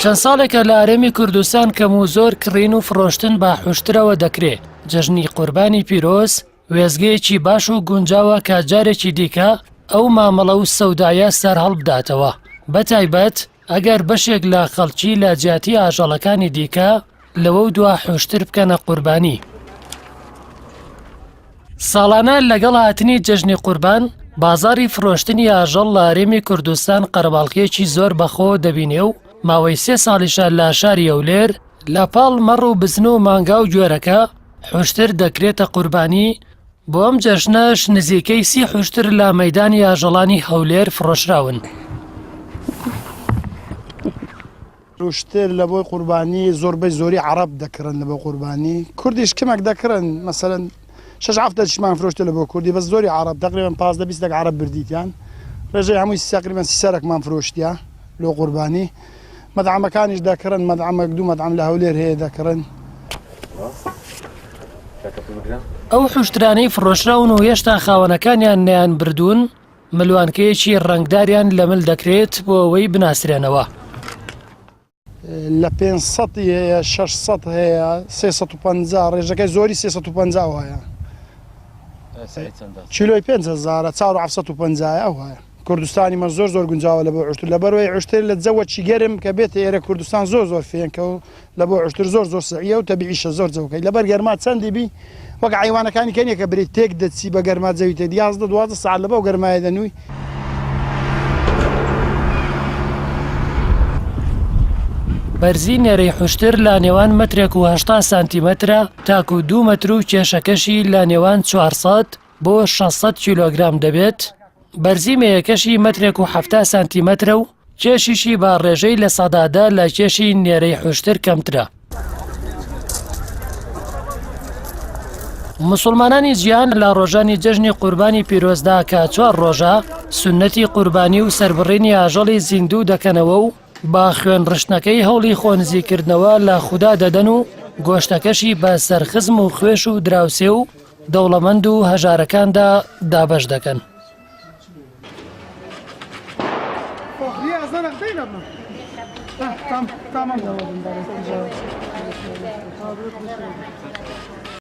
چەند ساڵێکە لە هەرێمی کوردستان کەم و زۆر کڕین و فڕۆشتن بە حوشترەوە دەکرێ، جەژنی قوربانی پیرۆز وێستگەیەکی باش و گونجاوە کە جارێکی دیکە ئەو مامەڵە و سەودایە سەرهەڵبداتەوە، بەتایبەت ئەگەر بەشێک لە خەڵکی لە جیاتی ئاژەڵەکانی دیکە لەوەودوا حوشتر بکەنە قوربانی. ساڵانە لەگەڵ هاتنی جەژنی قوربان، بازاڕی فرۆشتنی ئاژەڵ لە هەرێمی کوردستان قەرەباڵخییەکی زۆر بەخۆوە دەبینێ و ماوەی سێ ساڵیشە لە شاری هەولێر لە پاڵ مەڕ و بزن و مانگا و گوێرەکە حوشتر دەکرێتە قوربانی، بۆ ئەم جەژنەش نزیکەی سی حوشتر لە مەیدانی ئاژەڵانی هەولێر فڕۆشراون. حوشتر لە بۆی قوربانی زۆربەی زۆری عەڕەب دەکڕن لە بۆ قوربانی کوردیش کەمێک دەکڕن مەسەلەن شەش حەفتە چیمان فرۆشتە لە بۆ کوردی بەس زۆری عەڕەب تەقریبەن 15 20 دەک عەڕەب بردیتیان ڕێژەی هەمووی تەقریبەن سی سەرەکمان فرۆشتیە لۆ قوربانی مەدعەمەکانیش دەکڕن مەدعەمەک دوو مەدعەم لە هەولێر هەیە دەکڕن. ئەو حوشترانەی فڕۆشراون و هێشتا خاوەنەکانیان نەیانبردوون، ملوانکەیەکی ڕەنگداریان لە مل دەکرێت بۆ ئەوەی بناسرێنەوە. لە 500 هەیە 600 هەیە 350 ڕێژەکەی زۆری 350 وایە کیلۆی 5000 چار و 750 ئەو هەیە کوردستانی مە زۆر زۆر گونجاوە لە بۆ عشتر لەبەرەوەی عشتر لە جەوەکی گەرم کە بێتە ئێرە کوردستان زۆر زۆر فێنکە و لە بۆ عشتر زۆر زۆر سعیە و تەبیعیشە زۆر جەوکەی لەبەر گەرما چەندی بی وەک عیوانەکانی کەنیە کە بری تێک دەچی بە گەرما جەوی تێک 11 12 ساعت لە بەو گەرمایە دەنووی. بەرزی نێرەی حوشتر لە نێوان مەترێک و 80 سانتیمەترە تاکو دوو مەتر و کێشەکەشی لە نێوان 400 بۆ 600 کیلۆگرام دەبێت، بەرزی مێیەکەشی مەترێک و 70 سانتیمەترە و کێشیشی بە ڕێژەی 10% لە کێشی نێرەی حوشتر کەمترە. مسوڵمانانی جیهان لە ڕۆژانی جەژنی قوربانی پیرۆزدا کە چوار ڕۆژە سوننەتی قوربانی و سەربڕینی ئاژەڵی زیندوو دەکەنەوە و بە خوێن ڕشتنەکەی هەوڵی خۆنزیکردنەوە لە خودا دەدەن و گۆشتەکەشی بە سەر خزم و خوێش و دراوسێ و دەوڵەمەند و هەژارەکاندا دابەش دەکەن.